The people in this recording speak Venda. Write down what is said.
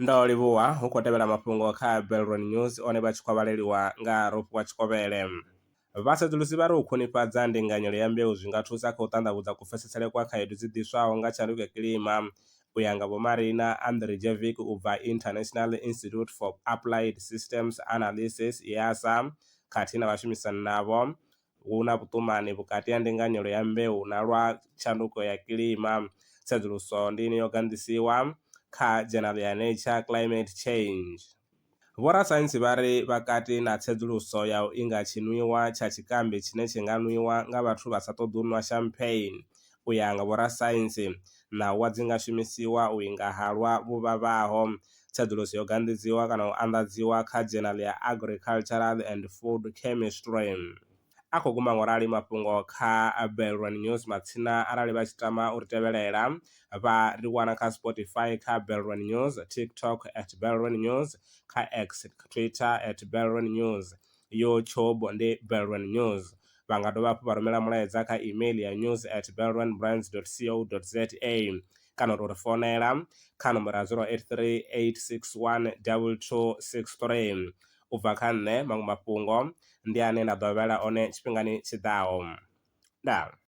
Ndo livhuwa hu khou tevhela mafhungo kha Belron News one vha tshi khou vhaleliwa nga Rofhiwa Tshikovhele. Vhasedzulusi vha ri u khwinifhadza ndinganyelo ya mbeu zwi nga thusa kha u ṱanḓavhudza kupfesesele kwa khaedu dzi ḓiswaho nga tshanduko ya kilima. U ya nga Vho Marina Andrejevic u bva International Institute for Applied Systems Analysis, IASA, khathihi na vhashumisani navho, Hu na vhuṱumani vhukati ha ndinganyelo ya mbeu na lwa tshanduko ya kilima. Tsedzuluso ndi ine yo ganḓisiwa kha dzhenala ya Nature Climate Change. Vhorasaintsi vha ri vha kati na tsedzuluso ya u inga tshinwiwa tsha tshikambi tshine tshi nga nwiwa nga vhathu vha sa ṱoḓi u nwa champagne. U ya nga vhorasaintsi, ṋawa dzi nga shumisiwa u inga halwa vhu vhavhaho. Tsedzuluso yo ganḓisiwa kana u anḓadziwa kha dzhenala ya Agricultural and Food Chemistry. A khou guma ngorali mafhungo kha Belron News matsina arali vha tshi tama u ri tevhelela vha ri wana kha Spotify kha Belron News, TikTok at Belron News, kha X Twitter at Belron News, YouTube ndi Belron News. Vha nga dovha hafhu vha rumela mulaedza kha email ya news at belronbrands co za kana u tou ri founela kha nomboro ya 083 861 2263. U bva kha nṋe, maṅwe mafhungo ndi ane nda ḓo vha vhalela one tshifhingani tshi ḓaho. Ndaa.